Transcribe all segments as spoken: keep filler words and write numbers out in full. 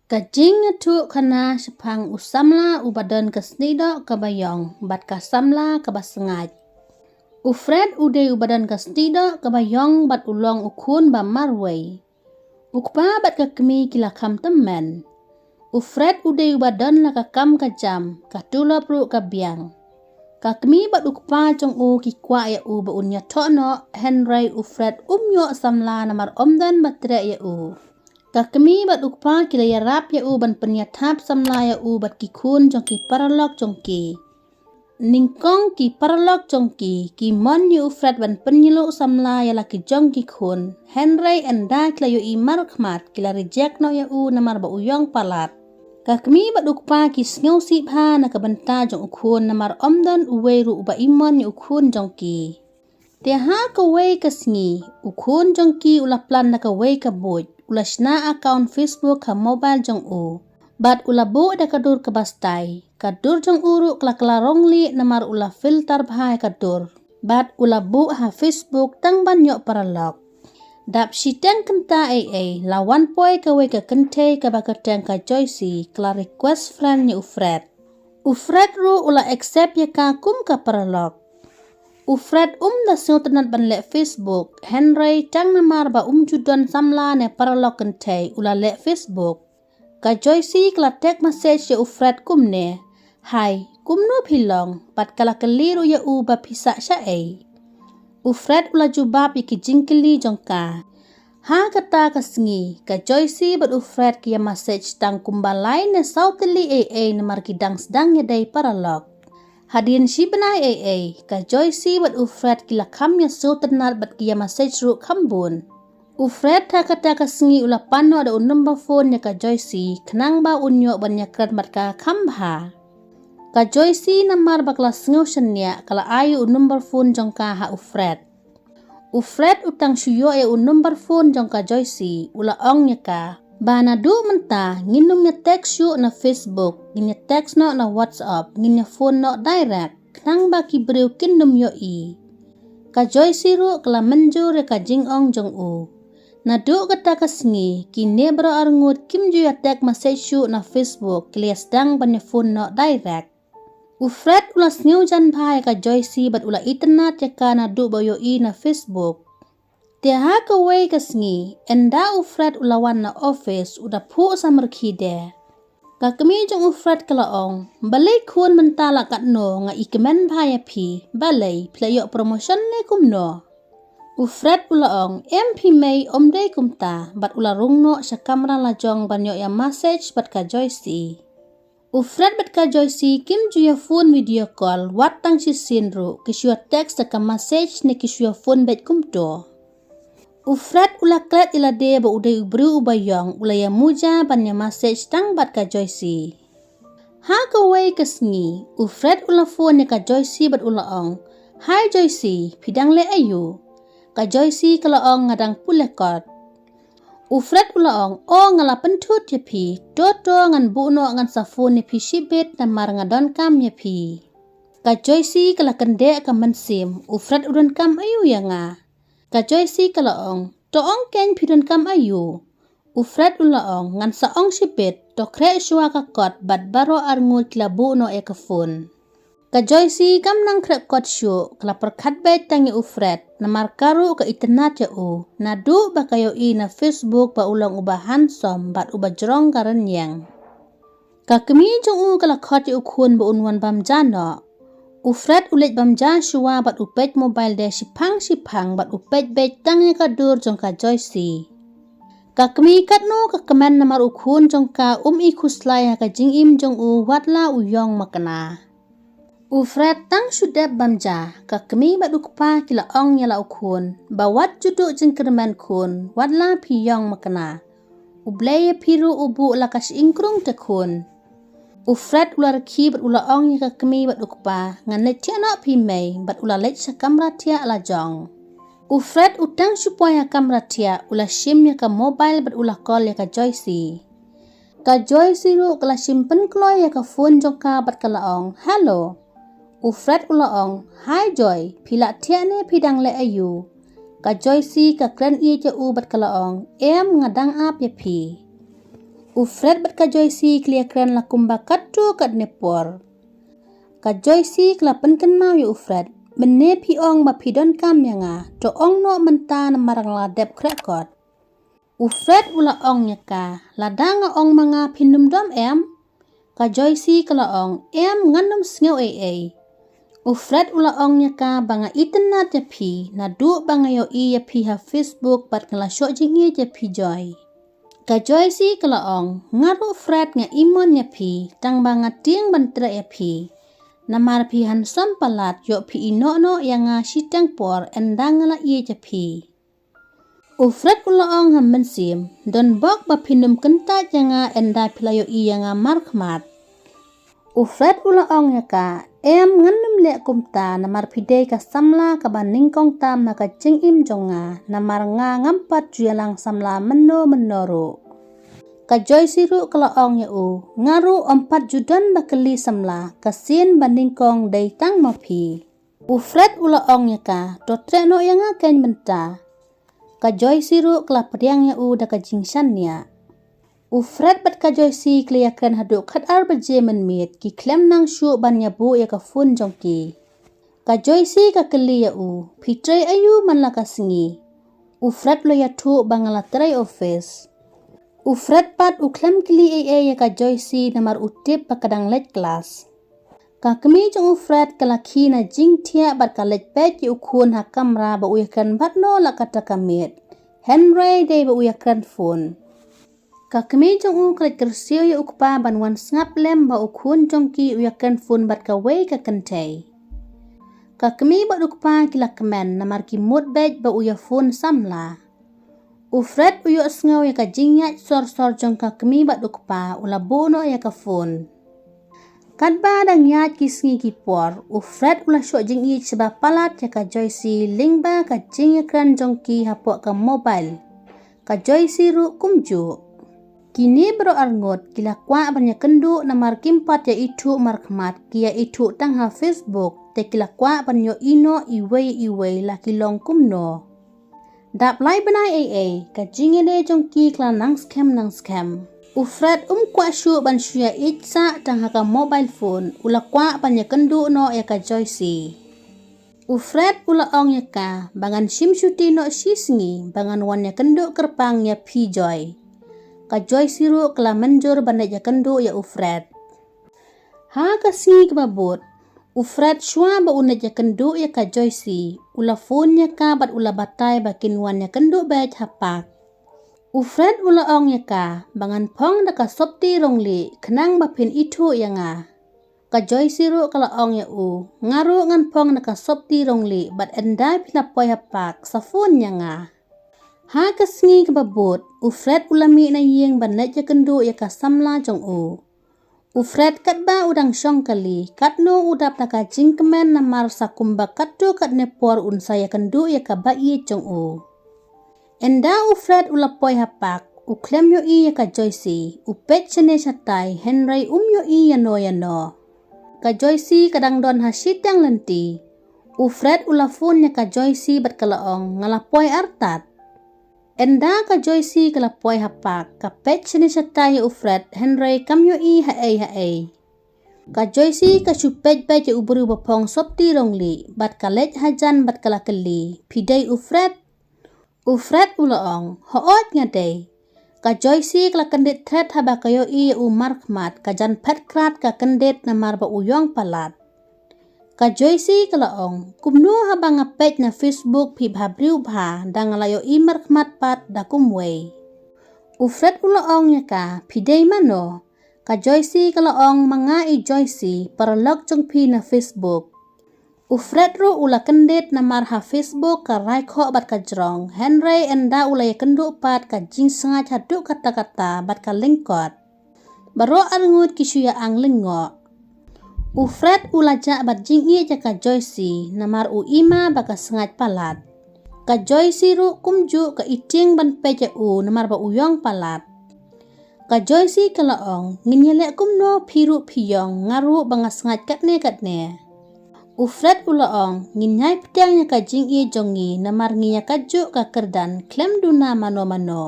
Ka jingïathuh khana shaphang u samla uba don ka sniehdoh kaba ïong bad ka samla kaba sngaid. U Fred u dei uba don ka sniehdoh kaba ïong bad u long u khun ba marwei. U kpa bad ka kmie ki la kham tymmen. U Fred u dei uba don la ka kam ka jam, ka tulop ruh ka biang. Ka kmie bad u kpa jong u ki kwah ïa u ba un ïathoh noh, hynrei u Fred um ïoh samla namar ym don ba treh ïa u. Ka kmie bad u kpa ki la ïarap ïa u ban pynïathap samla ïa u bad ki khun jong ki paralok jong ki. Nyngkong ki paralok jong ki ki mon ïa u Fred ban pynïalok samla ïa la ki jong ki khun, hynrei ynda ki la ïohi markhmat ki la reject noh ïa u namar ba u ïong palat. Ka kmie bad u kpa ki sngewsih bha na ka bynta jong u khun namar ym don uwei ruh uba i mon ïa u khun jong ki. Te ha kawei ka sngi, u khun jong ki u la plan na kawei ka buit, u la shna account Facebook ha mobile jong u. Bad u la buh da ka dur kaba stai, ka dur jong u ruh ka la ka la rong lieh namar u la filter bha ïa ka dur. Bad u la buh ha Facebook tang ban ïoh paralok. Dap shiteng kynta ei ei, la wan poi kawei ka kynthei kaba kyrteng ka Joyce, ka la request friend ïa u Fred. U Fred ruh u la accept ïa ka kum ka paralok. U Fred um da sngewtynnat ban leh Facebook, hynrei tang namar ba um ju don samla ne paralok kynthei u la leh Facebook. Ka Joyce ka la text message ïa u Fred kumne, "Hi, kumno phi long?" Bad ka la kylli ruh ïa u ba phi sah shaei. U Fred u la jubab ïa ki jingkylli jong ka. Ha kata ka sngi, ka Joyce bad u Fred ki ïa message tang kumba lai ne saw tylli ei ei namar ki dang sdang ïadei paralok. Hadien shi bnai ei ei, ka Joyce bad u Fred ki la kham ïa sngewtynnat bad ki ïa message ruh kham bun. U Fred ha kata ka sngi u la pan noh da u number phone ïa ka Joyce, khnang ba un ïoh ban ïakren bad ka kham bha. Ka Joyce namar ba ka la sngew shaniah ka la ai u number phone jong ka ha u Fred. U Fred u tang shu ïoh ïa u number phone jong ka Joyce, u la ong ïa ka, "Ba naduh mynta ngin ym ïa text shuh na Facebook, ngin ïa text noh na WhatsApp, ngin ïa phone noh direct, khnang ba ki briew kin ym ïohi." Ka Joyce ruh ka la mynjur ïa ka jingong jong u. Naduh kata ka sngi, kine baroh arngut kim ju ïa text message shuh na Facebook, ki la ïa sdang ban ïa phone noh direct. U Fred u la sngewjan bha ïa ka Joyce bad u la itynnad ïa ka naduh ba u ïohi na Facebook. Te ha kawei ka sngi, ynda u Fred u la wan na office, u da phuh samrkhie de. Ka kmie jong u Fred ka la ong, "Balei khun, mynta la katno, nga i kmen bha ïa phi, balei phi la ïoh promotion ne kumno?" U Fred u la ong, "Em phi mei, ym dei kumta," bad u la rung noh sha kamra la jong ban ïoh ïa message bad ka Joyce. U Fred bad ka Joyce kim ju ïa phone video call, wat tang shisien ruh, ki shu ïa text da ka message ne ki shu ïa phone beit kumto. U Fred u la klet ïa lade ba u dei u briew uba ïong, u la ïa muja ban ïa message tang bad ka Joyce. Ha kawei ka sngi, u Fred u la phone ïa ka Joyce bad u la ong, "Hi Joyce, phi dang leh aïu?" Ka Joyce ka la ong, "Nga dang pule kot." U Fred u la ong, "O, nga la pynthut ïa phi, to to ngan buh noh ngan sa phone ïa phi shibit namar nga donkam ïa phi." Ka Joyce ka la kyndeh ka mynsiem, "U Fred u donkam aïu ïa nga?" Ka Joyce ka la ong, "To ong keiñ phi donkam aïu?" U Fred u la ong, "Ngan sa ong shibit, to khreh shuwa ka kot bad baroh arngut ki la buh noh ïa ka phone." Ka Joyce kam nang khreh kot shuh, ka la pyrkhat beit tang ïa u Fred, namar ka ruh ka itynnad ïa u, naduh ba ka ïohi na Facebook ba u long uba handsome bad uba jrong ka rynïeng. Ka kmie jong u ka la khot ïa u khun ba un wan bam ja noh. U Fred u leit bam ja shuwa bad u peit mobile de shiphang shiphang bad u peit beit tang ïa ka dur jong ka Joyce. Ka kmie katno ka kmen namar u khun jong ka um i khuslai ha ka jingim jong u wat la u ïong makna. U Fred tang shu dep bam ja, ka kmie bad u kpa ki la ong ïa la u khun, ba wat ju duh jingkyrmen khun, wat la phi ïong makna. U Blei ïa phi ruh u buh la ka shyieng krung te khun. U Fred u la rkhie bad u la ong ïa ka kmie bad u kpa, ngan leit thiah noh phi mei, bad u la leit sha kamra thiah la jong. U Fred u tang shu poi ha kamra thiah, u la shim ïa ka mobile bad u la call ïa ka Joyce. Ka Joyce ruh ka la shim pynkloi ïa ka phone jong ka bad ka la ong, "Hello." U Fred u la ong, "Hi Joy, phi lah thiah ne phi dang leh aïu?" Ka Joyce ka kren ïeit ïa u bad ka la ong, "Em, nga dang ap ïa phi." U Fred bad ka Joyce ki la ïakren la kumba katto katne por. Ka Joyce ka la pynkynmaw ïa u Fred, mynne phi ong ba phi donkam ïa nga, to ong noh mynta namar nga la dep khreh kot. U Fred u la ong ïa ka, lada nga ong ma nga phin ym dom em? Ka Joyce ka la ong, em, ngan ym sngew ei ei. U Fred u la ong ïa ka ba nga itynnad ïa phi, naduh ba nga ïohi ïa phi ha Facebook bad nga la shoh jingïeit ïa phi Joy. Ka Joyce ka la ong, nga ruh Fred nga imon ïa phi, tang ba nga tieng ban treh ïa phi. Namar phi handsome palat, ïoh phi ïehnoh noh ïa nga shiteng por, ynda nga la ïeit ïa phi. U Fred u la ong ha mynsiem, don bok ba phin ym kyntait ïa nga ynda phi la ïohi ïa nga markhmat. U Fred u la ong ïa ka, em, ngan ym leh kumta namar phi dei ka samla kaba nyngkong tam ha ka jingim jong nga, namar nga ngam pat ju ïalang samla mynno mynno ruh. Ka Joyce ruh ka la ong ïa u, nga ruh ym pat ju don ba kylli samla, ka sien ba nyngkong dei tang ma phi. U Fred u la ong ïa ka, to treh noh ïa nga keiñ mynta. Ka Joyce ruh ka la pdiang ïa u da ka jingshaniah. U Fred bad ka Joyce ki la ïakren haduh khatar baje mynmiet, ki khlem nang shuh ban ïabuh ïa ka phone jong ki. Ka Joyce ka kylli ïa u, phi trei aïu man la ka sngi? U Fred u la ïathuh ba nga la trei office. U Fred pat u khlem kylli ei ei ïa ka Joyce namar u tip ba ka dang leit klas. Ka kmie jong u Fred ka la khie na jingthiah bad ka leit peit ïa u khun ha kamra ba u ïakren bad no la kata ka miet. Hynrei dei ba u ïakren phone. Ka kmie jong u ka leit kyrsiew ïa u kpa ban wan sngap lem ba u khun jong ki u ïakren phone bad kawei ka kynthei. Ka kmie bad u kpa ki la kmen namar ki mut beit ba u ïa phone samla. U Fred u ïohsngew ïa ka jingïaid sor sor jong ka kmie bad u kpa, u la buh noh ïa ka phone. Katba dang ïaid ki sngi ki por, u Fred u la shoh jingïeit shibun palat ïa ka Joyce lyngba ka jingïakren jong ki hapoh ka mobile. Ka Joyce ruh kumjuh. Kine baroh arngut ki la kwah ban ïakynduh namar kim pat ïa ithuh markhmat, ki ïa ithuh tang ha Facebook, te ki la kwah ban ïohi noh iwei iwei la ki long kumno. Dap lai bnai ei ei, ka jingïadei jong ki ka la nang skhem nang skhem. U Fred um kwah shuh ban shu ïa ïeit sah tang ha ka mobile phone, u la kwah ban ïakynduh noh ïa ka Joyce. U Fred u la ong ïa ka, ba ngan shim shuti noh shi sngi, ba ngan wan ïakynduh kyrpang ïa phi Joy. Ka Joyce ruh ka la mynjur ban leit ïakynduh ïa u Fred. Ha ka sngi kaba bud, u Fred shuwa ba un leit ïakynduh ïa ka Joyce, u la phone ïa ka bad u la batai ba kin wan ïakynduh beit ha park. U Fred u la ong ïa ka, ba ngan phong da ka sopti rong lieh, khnang ba phin ithuh ïa nga. Ka Joyce ruh ka la ong ïa u, nga ruh ngan phong da ka sopti rong lieh, bad ynda phi la poi ha park, sa phone ïa nga. Ha ka sngi kaba bud, u Fred u la mih na ïing ban leit ïakynduh ïa ka samla jong u. U Fred katba u dang shong kali, katno u dap da ka jingkmen namar sa kumba katto katne por un sa ïakynduh ïa ka ba ïeit jong u. Ynda u Fred u la poi ha park, u khlem ïohi ïa ka Joyce, u peit shane shatai, hynrei um ïohi ïano ïano. Ka Joyce ka dang don ha shiteng lynti. U Fred u la phone ïa ka Joyce bad ka la ong, nga la poi artat. Ynda ka Joyce ka la poi ha park, ka peit shane shatai ïa u Fred, hynrei kam ïohi haei haei. Ka Joyce ka shu peit beit ïa u briew ba phong sopti rong lieh, bad ka leit hajan bad ka la kylli, phi dei u Fred? U Fred u la ong, hooid nga dei. Ka Joyce ka la kyndit thret haba ka ïohi ïa u markhmat, ka jan phet krat ka kyndit namar ba u ïong palat. Ka Joyce ka la ong, kumno haba nga peit na Facebook phi bha briew bha, da nga la ïohi markhmat pat da kumwei. U Fred u la ong ïa ka, phi dei mano? Ka Joyce ka la ong, ma nga i Joyce, paralok jong phi na Facebook. U Fred ruh u la kyndit namar ha Facebook ka rai khoh bad ka jrong, hynrei ynda u la ïakynduh pat ka jingsngaid haduh katta katta bad ka lyngkot. Baroh arngut ki shu ïa ang lyngngoh. U Fred u la jah bad jingïeit ïa ka Joyce, namar u ima ba ka sngaid palat. Ka Joyce ruh kumjuh ka itieng ban peit ïa u, namar ba u ïong palat. Ka Joyce ka la ong, ngin ïaleh kumno phi ruh phi ïong, nga ruh ba nga sngaid katne katne. U Fred u la ong, ngin ïai pdiang ïa ka jingïeit jong ngi, namar ngi ïa kajuh ka kyrdan, khlem duna mano mano.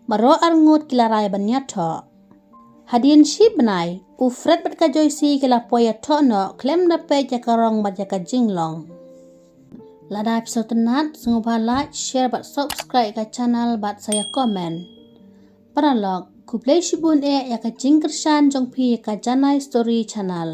Baroh arngut ki la rai ban ïathoh. Hadien shi bnai, u Fred bad ka Joyce ki la poi ïathoh noh khlem da peit ïa ka rong bad ïa ka jinglong. Lada phi sngewtynnat, sngewbha like, share bad subscribe ka channel bad sa ïa comment. Paralok, khublei shibun eh ïa ka jingkyrshan jong phi ïa ka Janai Story Channel.